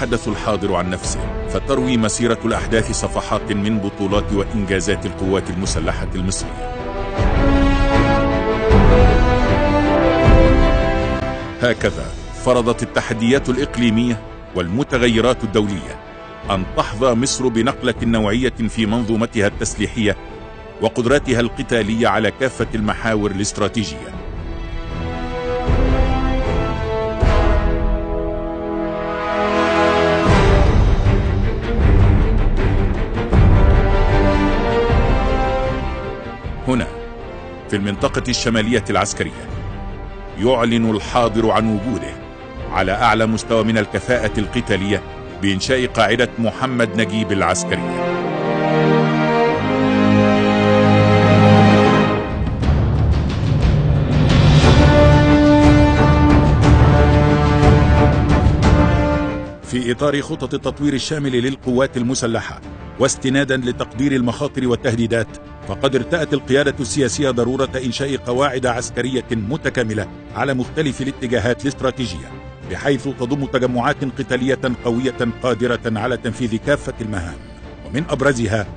يتحدث الحاضر عن نفسه، فتروي مسيرة الأحداث صفحات من بطولات وإنجازات القوات المسلحة المصرية. هكذا فرضت التحديات الإقليمية والمتغيرات الدولية أن تحظى مصر بنقلة نوعية في منظومتها التسليحية وقدراتها القتالية على كافة المحاور الاستراتيجية. هنا في المنطقة الشمالية العسكرية يعلن الحاضر عن وجوده على أعلى مستوى من الكفاءة القتالية بإنشاء قاعدة محمد نجيب العسكرية. في إطار خطط التطوير الشامل للقوات المسلحة واستنادا لتقدير المخاطر والتهديدات، فقد ارتأت القيادة السياسية ضرورة إنشاء قواعد عسكرية متكاملة على مختلف الاتجاهات الاستراتيجية، بحيث تضم تجمعات قتالية قوية قادرة على تنفيذ كافة المهام، ومن أبرزها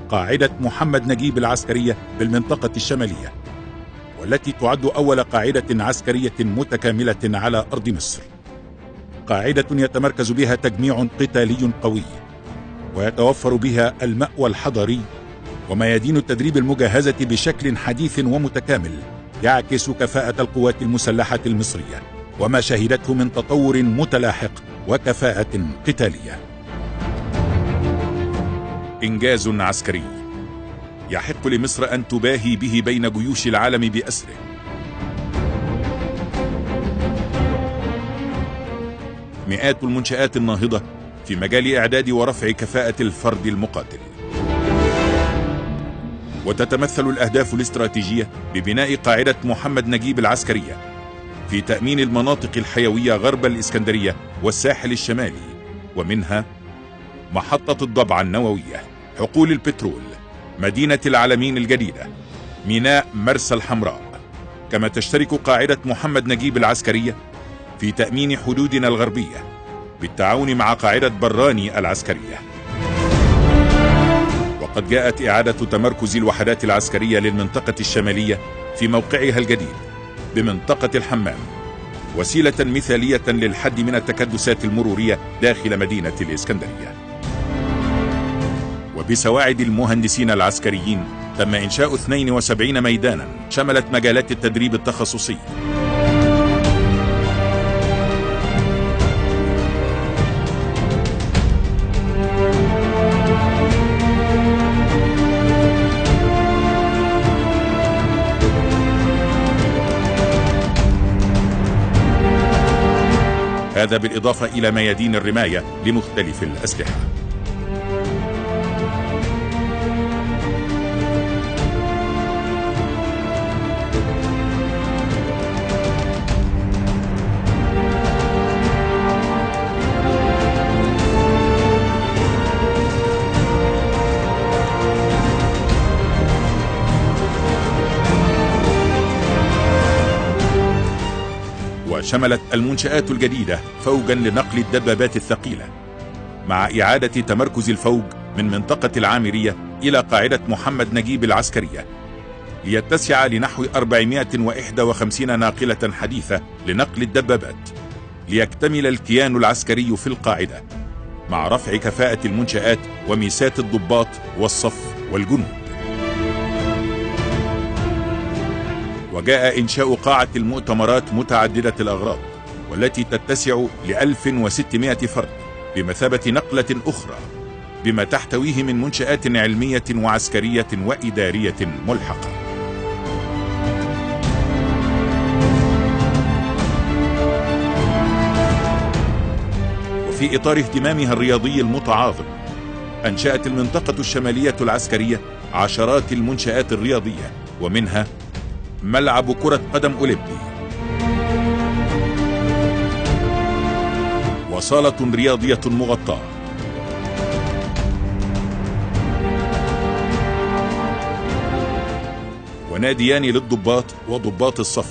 قاعدة محمد نجيب العسكرية بالمنطقة الشمالية، والتي تعد أول قاعدة عسكرية متكاملة على أرض مصر. قاعدة يتمركز بها تجميع قتالي قوي، ويتوفر بها المأوى الحضري وميادين التدريب المجهزة بشكل حديث ومتكامل يعكس كفاءة القوات المسلحة المصرية وما شهدته من تطور متلاحق وكفاءة قتالية. إنجاز عسكري يحق لمصر أن تباهي به بين جيوش العالم بأسره. مئات المنشآت الناهضة في مجال إعداد ورفع كفاءة الفرد المقاتل. وتتمثل الأهداف الاستراتيجية ببناء قاعدة محمد نجيب العسكرية في تأمين المناطق الحيوية غرب الإسكندرية والساحل الشمالي، ومنها محطة الضبعة النووية، حقول البترول، مدينة العالمين الجديدة، ميناء مرسى الحمراء. كما تشترك قاعدة محمد نجيب العسكرية في تأمين حدودنا الغربية بالتعاون مع قاعدة براني العسكرية. وقد جاءت إعادة تمركز الوحدات العسكرية للمنطقة الشمالية في موقعها الجديد بمنطقة الحمام وسيلة مثالية للحد من التكدسات المرورية داخل مدينة الإسكندرية. وبسواعد المهندسين العسكريين تم إنشاء 72 ميدانا شملت مجالات التدريب التخصصي، هذا بالإضافة إلى ميادين الرماية لمختلف الأسلحة. وشملت المنشآت الجديدة فوجا لنقل الدبابات الثقيلة، مع إعادة تمركز الفوج من منطقة العامرية إلى قاعدة محمد نجيب العسكرية ليتسع لنحو 451 ناقلة حديثة لنقل الدبابات، ليكتمل الكيان العسكري في القاعدة مع رفع كفاءة المنشآت وميسات الضباط والصف والجنود. وجاء إنشاء قاعة المؤتمرات متعددة الأغراض والتي تتسع ل1600 فرد بمثابة نقلة أخرى بما تحتويه من منشآت علمية وعسكرية وإدارية ملحقة. وفي إطار اهتمامها الرياضي المتعاظم أنشأت المنطقة الشمالية العسكرية عشرات المنشآت الرياضية، ومنها ملعب كرة قدم أولمبي، وصالة رياضية مغطاة، وناديان للضباط وضباط الصف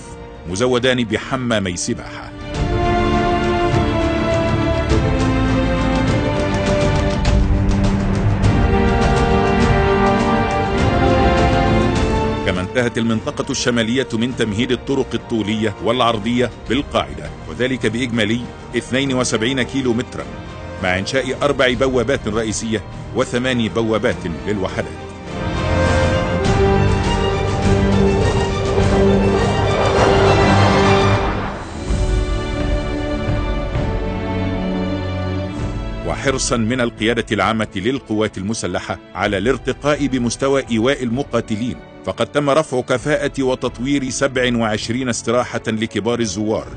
مزودان بحمامي سباحة. كما انتهت المنطقة الشمالية من تمهيد الطرق الطولية والعرضية بالقاعدة، وذلك بإجمالي 72 كيلو مترا، مع إنشاء 4 بوابات رئيسية و8 بوابات للوحدات. وحرصا من القيادة العامة للقوات المسلحة على الارتقاء بمستوى إيواء المقاتلين، فقد تم رفع كفاءة وتطوير 27 استراحة لكبار الزوار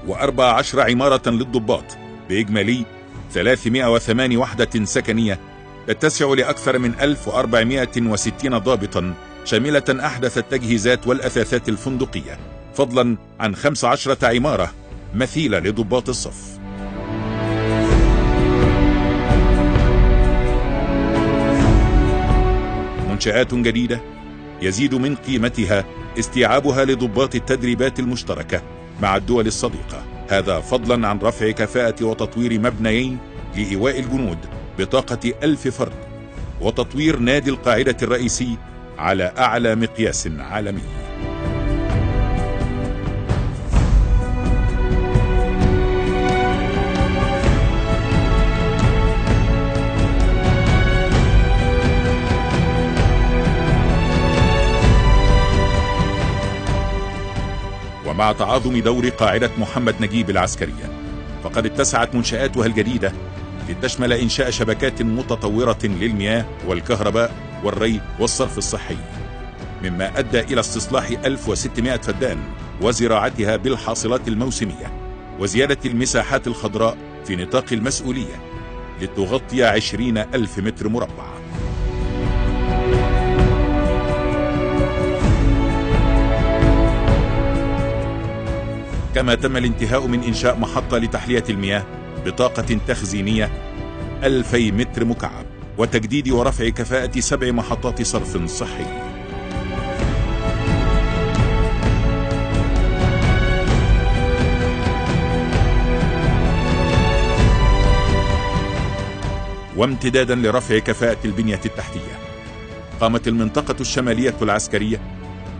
و14 عمارة للضباط بإجمالي 308 وحدة سكنية تتسع لأكثر من 1460 ضابطا، شاملة أحدث التجهيزات والأثاثات الفندقية، فضلا عن 15 عمارة مثيلة لضباط الصف. منشآت جديدة يزيد من قيمتها استيعابها لضباط التدريبات المشتركة مع الدول الصديقة، هذا فضلا عن رفع كفاءة وتطوير مبنيين لإيواء الجنود بطاقة 1000 فرد، وتطوير نادي القاعدة الرئيسي على أعلى مقياس عالمي. ومع تعاظم دور قاعدة محمد نجيب العسكرية، فقد اتسعت منشآتها الجديدة لتشمل إنشاء شبكات متطورة للمياه والكهرباء والري والصرف الصحي، مما أدى إلى استصلاح 1600 فدان وزراعتها بالحاصلات الموسمية، وزيادة المساحات الخضراء في نطاق المسؤولية لتغطي 20,000 متر مربع. كما تم الانتهاء من إنشاء محطة لتحلية المياه بطاقة تخزينية 2000 متر مكعب، وتجديد ورفع كفاءة 7 محطات صرف صحي. وامتدادا لرفع كفاءة البنية التحتية، قامت المنطقة الشمالية العسكرية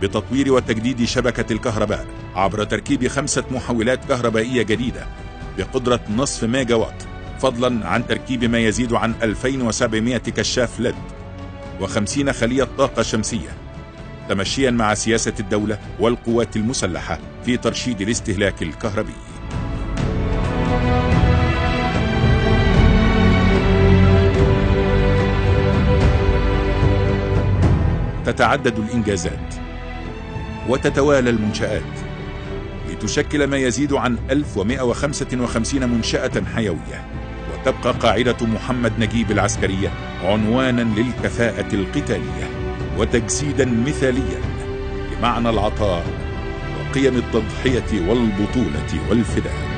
بتطوير وتجديد شبكة الكهرباء عبر تركيب 5 محولات كهربائية جديدة بقدرة 0.5 ميجا وات، فضلا عن تركيب ما يزيد عن 2700 كشاف LED و50 خلية طاقة شمسية، تمشيا مع سياسة الدولة والقوات المسلحة في ترشيد الاستهلاك الكهربي. تتعدد الإنجازات وتتوالى المنشآت لتشكل ما يزيد عن 1155 منشأة حيوية، وتبقى قاعدة محمد نجيب العسكرية عنوانا للكفاءة القتالية وتجسيدا مثاليا لمعنى العطاء وقيم التضحية والبطولة والفداء.